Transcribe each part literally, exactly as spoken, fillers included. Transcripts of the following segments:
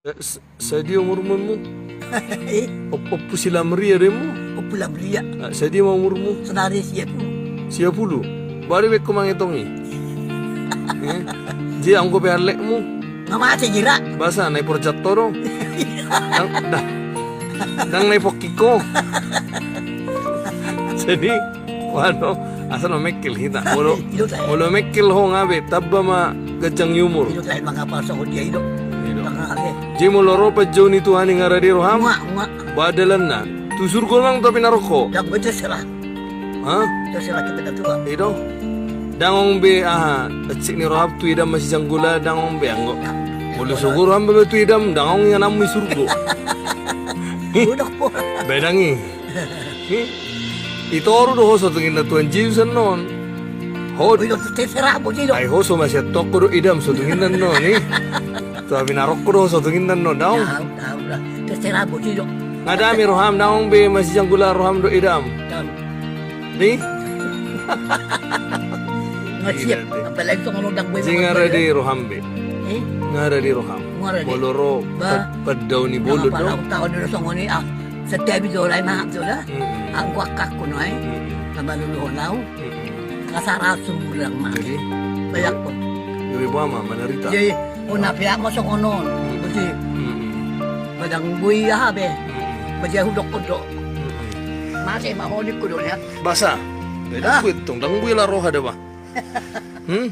Eh, s-, sadia umurmu? Eh? Op-, Ompu si Lamria do inmu? Ompu Lamria. Ah, sadia ma umurmu? Saonari sia pulu. Sia pulu? Baru be ho mangetong i. Eh? Jadi anggo pe alekmu? Nga mate jira. Boasa, na i porjat ho do? Ndang, ndang, ndang na i pongki ho. Jadi, waduh, asal memekkel hita. Molo, molo mekkel ho nga be, tamba ma ganjang ni umur. Jadi molo ro panjou ni Tuhan i, nga rade roham? Nga, nga. Ba dalanna tu surgo nang tu api naroko? Ndang be, terserah. Ha? Terserah kita na tua. I do. Ndang adong be aha, hansit ni roham tu edam masijanggola, ndang adong be anggo. Molo sogo roham be tu edam, ndang adong ingananmu i surgo. Ba ndang i. Ni? I toru do ho so tung inna Tuhan Jesus annon. Ho. Ai ho so masian toko do edam so tung inna annon i. Tu api naroko do ho so tung inna annon, ndang adong. Terserah boti do. Nga dame roham, ndang adong be masijanggola roham dohot edam. Ni? Nga siap. Apalagi songon on ndang be. Jadi nga rade roham be. Eh? Nga rade roham. Nga rade. Molo ro ba, pad-, padao ni bolon do. Taon do songon i, ah. Setiap i do lai mahap do da. Anggo angkangku nuaeng. Tamba luluhon au. Kasara sumurang ma. Jadi? Bayak ko. Jadi boha ma manarita? Jadi, on na peak ma songon on. Jadi, ba ndang boi aha be. Ba jadi hudok-hudok. Mate ma ho ningku do ya. Boasa? Ndang boi tong, ndang boi la roha da ba. Hmm?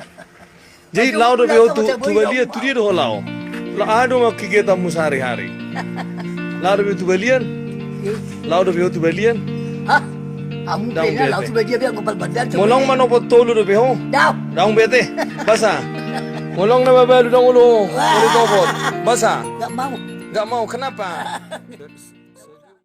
Jadi laho dope ho tu, tu balian, tu dia do ho laho? Laho aha do ma kegiatanmu sehari-hari? Laho dope ho tu balian? Laho dope ho tu balian? Hah? Ndang be ate. Molo adong manopot tolu dope ho? Ndang be ate. Boasa? Molo adong na mabalu ndang olo ho? Molo topot. Boasa? Nggak mau. Nggak mau, kenapa?